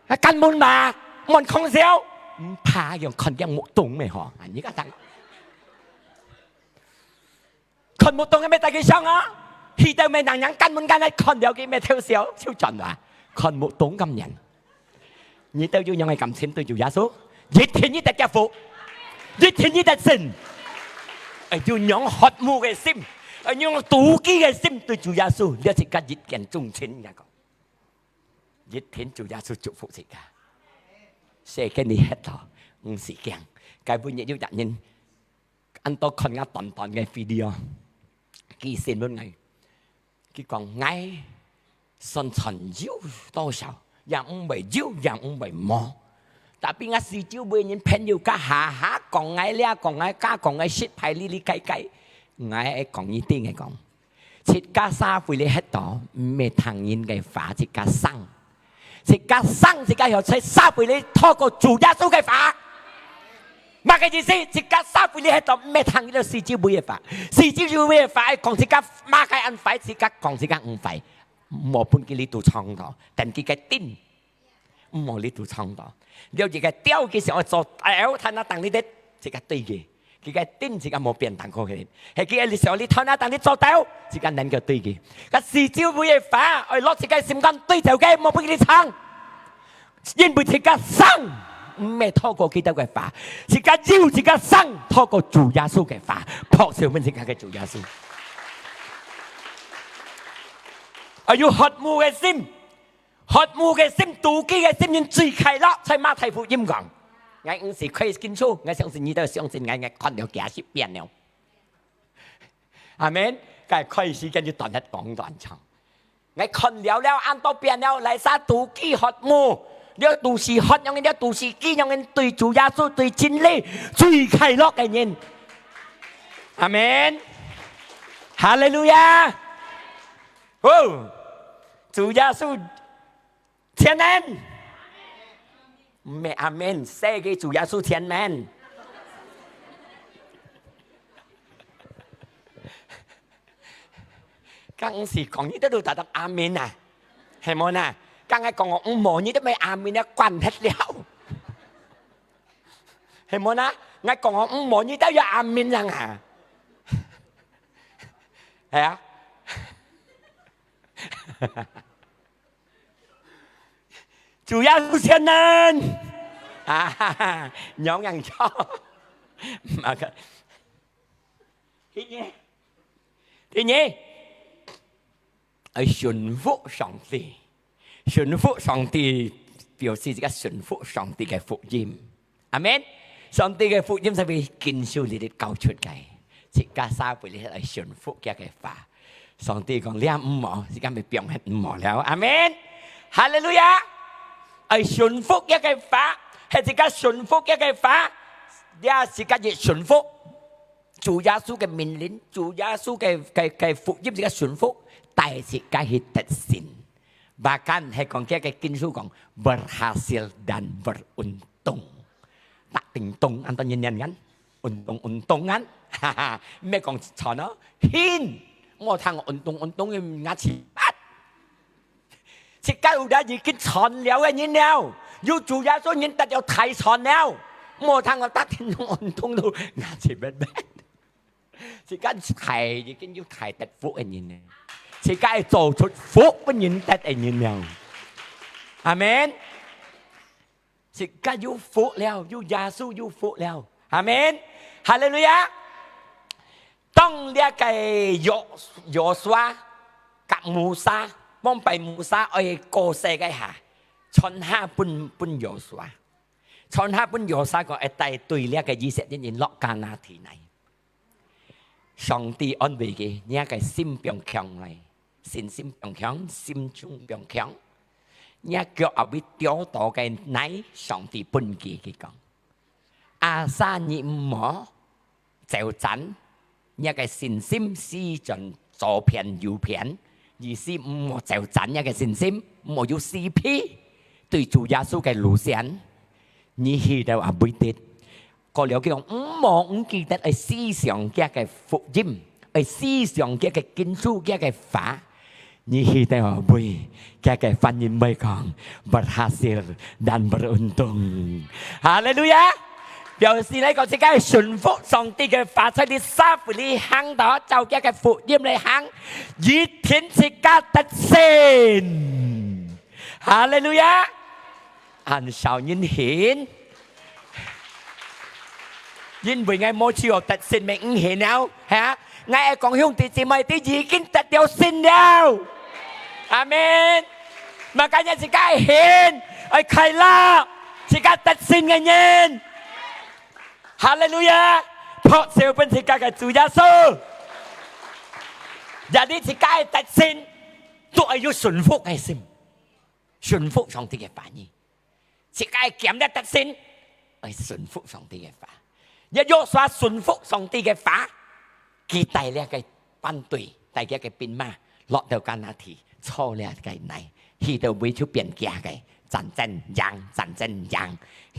啊，關門嘛，門空少。毋怕樣看見目洞咩吼？啊，你看當，看目洞个咩大家想啊？去到咩人人間門間个看了个咩偷笑，就轉啦。看目洞咁樣，你都有樣个感情對主耶穌，一定你得結福，一定你得勝。哎，有樣渴慕个心，哎，有樣妒忌个心對主耶穌，你自家一見鍾情，人家講。 一定主耶穌祝福自家。世間你歇到，毋使驚。該本日有一人，恁多看𠊎短短个video，寄信分𠊎，佢講𠊎算算有多少，也毋會有，也毋會無。Tapi𠊎四周圍人朋友家下下講𠊎這，講𠊎家，講𠊎失敗，哩哩該該，𠊎講一定个講。 自家社會裡歇到，毋係聽人个話，自家生。自家生，自家曉在社會裡透過主耶穌个話。麼个意思？自家社會裡歇到，毋係聽人四周圍个話。四周圍个話，愛講自家麼个恁壞，自家講自家毋壞。無分佢哩堵撞到，等佢个頂。 毋好哩堵撞到。了一个鳥佢想愛做鳥，但係等你得，自家對佢，佢个頂自家無變動過去。係佢个想哩，但係等你做鳥，自家能夠對佢。該四周圍个話，愛落自家心肝對走个，無分佢哩撞。因為自家生，毋係透過基督个話，自家有自家生，透過主耶穌个話，拍手分自家个主耶穌。愛有渴慕个心， 渴慕个心、妒忌个心，人最快樂。在馬太福音講，𠊎毋係開緊手，𠊎相信你都相信𠊎，𠊎看了幾十遍了。阿門。該開時間就短一講短長。𠊎看了了，恁多遍了，哪儕妒忌渴慕，了肚屎渴，樣人了肚屎飢，樣人對主耶穌、對真理最快樂个人。阿門。哈利路亞。 哦，主耶穌全能。毋係阿門，細个主耶穌全能。剛毋係講你都有達到阿門啊，係無呐？剛才講我毋無，你都無阿門啊，關忒了。係無呐？𠊎講我毋無，你都有阿門人啊。係啊。 主耶穌全能。啊，哈哈，仰仰叫。Maka，第二，第二，愛順服上帝。順服上帝表示自家順服上帝个福音。 阿門。上帝个福音就係經書裡底教出个，自家社會裡來順服佢个話。上帝講：「這毋好，自家愛放忒毋好了。」阿門。哈利路亞！愛順服佢个話，係自家順服佢个話，這自家越順服。主耶穌个命令，主耶穌个，个，个福音，自家順服，帶自家去得勝。Bahkan係講佢个經書講，berhasil dan beruntung。 tak ting tong，恁多人念kan？Untung，untung kan？哈哈，毋係講賺哦，興，莫聽untung，untung个牙齒拔。自家有了已經賺了个人了，有主耶穌人得了大賺了，莫聽哦，tak ting tong，untung到牙齒拔拔。自家大已經有大得福个人了，自家係做出福分人得个人了。阿門。 自家有福了，有耶穌有福了。阿門。哈利路亞。當這个約，約書亞佮摩西，往擺摩西愛過世个下，傳下分，分約書亞。傳下分約書亞講，愛帶隊這个以色列人落迦南地內。 上帝安慰佢，若个心放強來，信心放強，心中放強。若腳後尾跌倒个泥，上帝分佢，佢講：「Asal你毋好走散，若个信心四轉左片右片，意思毋好走散若个信心，毋好有死皮，對主耶穌个路線，你去到啊，毋得。」 過了佢講，毋好毋記得愛思想佢个福音，愛思想佢个經書，佢个話。你去到位，佢个翻譯會講，berhasil dan beruntung。哈利路亞！表示來講，自家順服上帝个話，在你社會裡行到，照佢个福音來行，一定自家得勝。哈利路亞！恁少人信。 因為𠊎無就得勝，毋信了，哈？𠊎愛講兄弟姊妹，你已經得到勝了。阿門。Makanya自家愛信，愛快樂，自家得勝个人。哈利路亞！拍手分自家个主耶穌。Jadi自家愛得勝，都愛有順服个心，順服上帝个話語。 自家个劍了得勝，愛順服上帝个話。也約書亞順服上帝个話，佢帶這个班隊，帶這个兵馬，落到迦南地，坐這个泥，去到尾就變佢个戰爭贏，戰爭贏。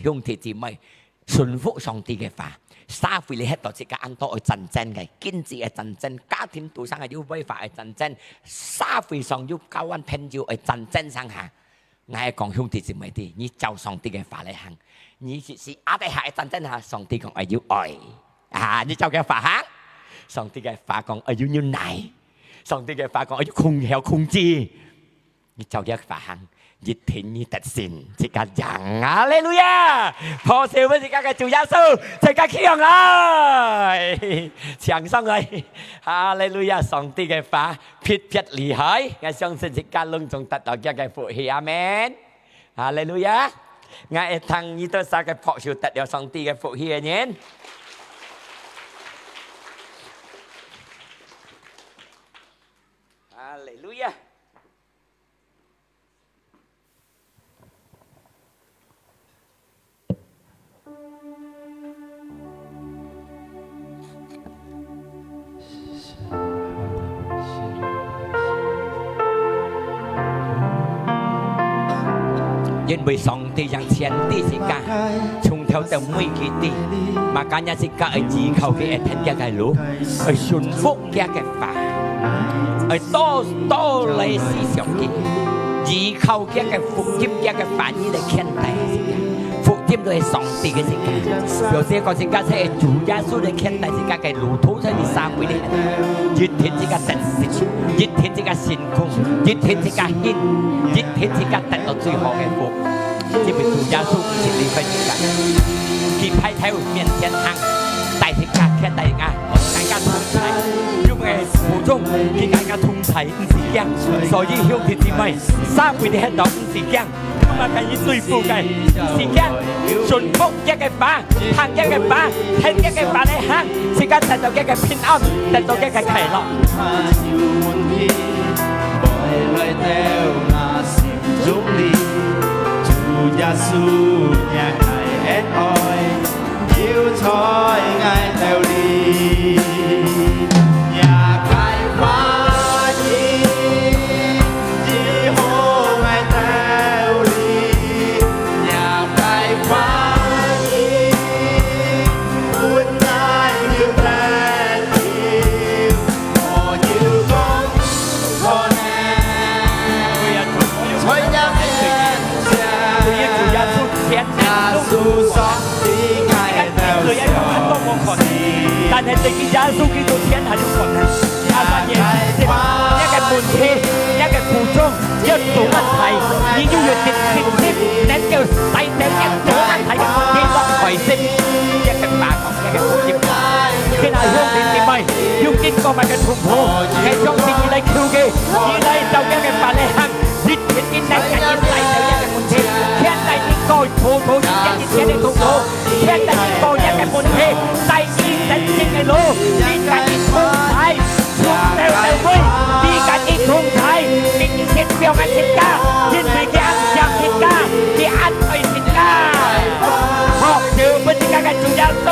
兄弟姊妹，順服上帝个話，社會裡歇到自家恁多愛戰爭个，經濟个戰爭，家庭肚上个有違法个戰爭，社會上有交往朋友个戰爭上下。 𠊎講兄弟姊妹，你照上帝个話來行，你是，是壓得下个戰爭下，上帝講愛有愛。啊，你照佢个話行，上帝个話講愛有忍耐，上帝个話講愛有控，曉控制。你照佢个話行，一定你得勝，自家贏。哈利路亞！拍手分自家个主耶穌，自家起來，請上來。哈利路亞！上帝个話 特別厲害，𠊎相信自家攏總得到佢个福氣。阿門。哈利路亞！𠊎愛聽你兜儕个拍手得了上帝个福氣个人。哈利路亞！ 因為上帝正全知自家，從頭到尾佢知，makanya自家愛依靠佢，愛跈佢个路，愛順服佢个話，愛多多來思想佢，依靠佢个福音，佢个話語來牽帶自家。 福音就係上帝个自家。有時講自家係主耶穌來牽帶自家个路途，在你社會裡，一定自家得勝，一定自家成功，一定自家興，一定自家得到最好个福。因為主耶穌毋係離開自家，佢排頭面前行，帶自家，牽帶自家，大家同在，因為苦中，佢大家同在，毋使驚。所以兄弟姊妹，社會裡歇到毋使驚。 Makanya最富个時間，順服佢个話，聽佢个話，聽佢个話來行，自家得到佢个平安，得到佢个快樂。但係對於耶穌基督天下有權能。阿爸耶穌，這个問題，這个苦衷，這个阻礙，你就有信心，能夠使得這阻礙个問題落開心。這个話講，這个福音。今日兄弟姊妹，有經過麼个痛苦，𠊎相信你來求佢，你來照佢个話來行，一定你能夠使得這个問題，現在你過苦楚，一切一切个痛苦。 現在你講這个問題，在你人生个路，你甲佢同在，從頭到尾，你甲佢同在，你一直放个自家，因為佢毋想自家，佢恁愛自家。好，就分自家个主耶穌。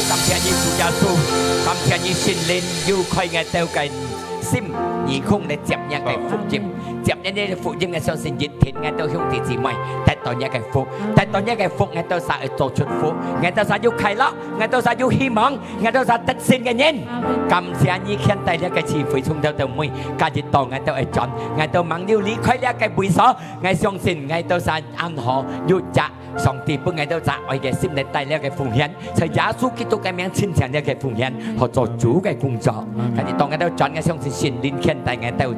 感謝你主耶穌，感謝你聖靈，又開𠊎兜个心，耳空來接若个福音，接若个福音，𠊎相信一定𠊎兜兄弟姊妹得到若个福，得到若个福，𠊎兜儕會做出福，𠊎兜儕有快樂，𠊎兜儕有希望，𠊎兜儕得勝个人。感謝你牽帶這个聚會從頭到尾，今日到𠊎兜會轉，𠊎兜吂有離開這个位所，𠊎相信𠊎兜儕恁好有隻 上帝分𠊎兜隻愛个心來帶這个奉獻，在耶穌基督个名清淨這个奉獻，好做主个工作。今日當𠊎兜轉，𠊎相信聖靈牽帶𠊎兜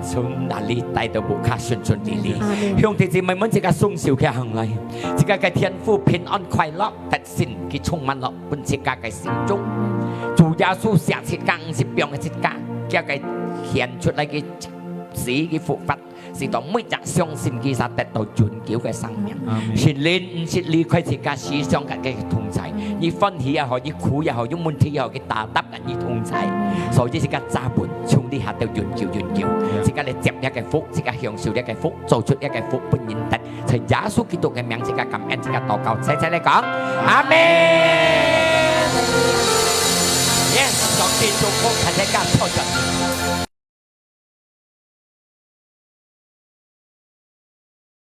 從哪裡帶到屋下順順利利。兄弟姊妹們，自家雙手擎䟘來，自家个天父平安快樂，得勝佢充滿落分自家个心中。主耶穌捨自家，毋係放个自家，佢个獻出來个死，佢復活。 使到每隻相信佢儕得到永久个生命。聖靈毋識離開自家時常佮佢同在，你歡喜也好，你苦也好，有問題也好，佢搭搭佮你同在。所以自家揸穩，從這下到永久永久，自家來接這个福，自家享受這个福，做出這个福分人得。在耶穌基督个名，自家感恩，自家禱告，齊齊來講，阿門。Yes，上帝祝福大家，坐轉。